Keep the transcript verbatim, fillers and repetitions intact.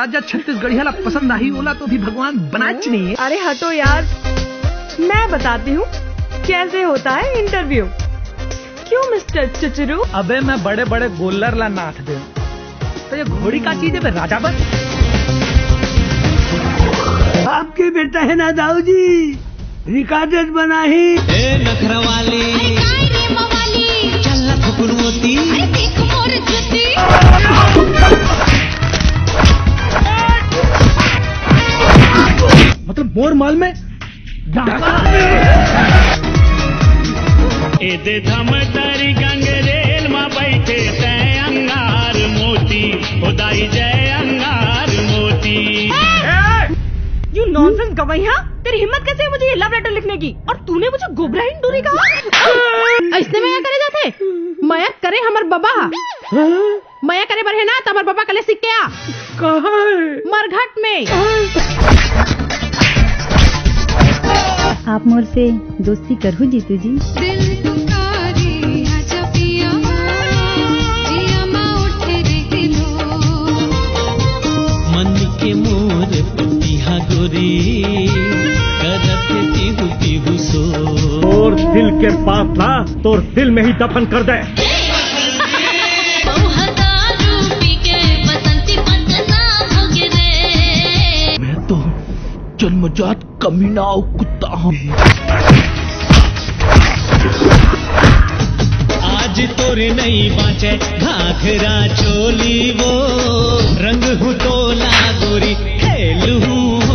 जब छत्तीसगढ़िया ला पसंद आही, ओला तो भी भगवान बनाच नहीं है। अरे हटो यार, मैं बताती हूँ कैसे होता है इंटरव्यू। क्यों मिस्टर चुचरू? अबे मैं बड़े बड़े गोल्लर ला नाथ दे। तो ये घोड़ी का चीज है बे, राजा बन। आपके बेटा है ना दाऊ जी, रिकॉर्डेड बना ही। ए नखरा वाली, अरे काय रे मवाली, चल ना फुकन मोती। अरे देख मोर जुती। मतलब मोर माल में डाका। एदे धमतरी गंगरेल मा बैठे तै अंगार मोती, हो दाई जय अंगार मोती। यू नॉनसेंस गवैया, तेरी हिम्मत कैसे है मुझे ये लव लेटर लिखने की? और तूने मुझे गोबरा हिंडूरी कहा। ऐसने मया करे जाथे? मया करे हमर बबा हा। मया करे बर हे ना, त हमर बबा कले सीख के आ। कहाँ है? मरघट में। आप मोर से दोस्ती करहू जीतू जी? दिल पुकारी आजा पिया, जिया मा उठे रे गिलो। मन के मोर पिहा गोरी, करत पिहू पिहू सो। तोर दिल के बात ला तोर दिल में ही दफन कर दे। मैं तो जन्मजात कमीना अउ कुत्ता हूँ। आज तोरे नहीं बाँचे घाघरा चोली वो, रंग हूँ तोला गोरी खेल हूँ।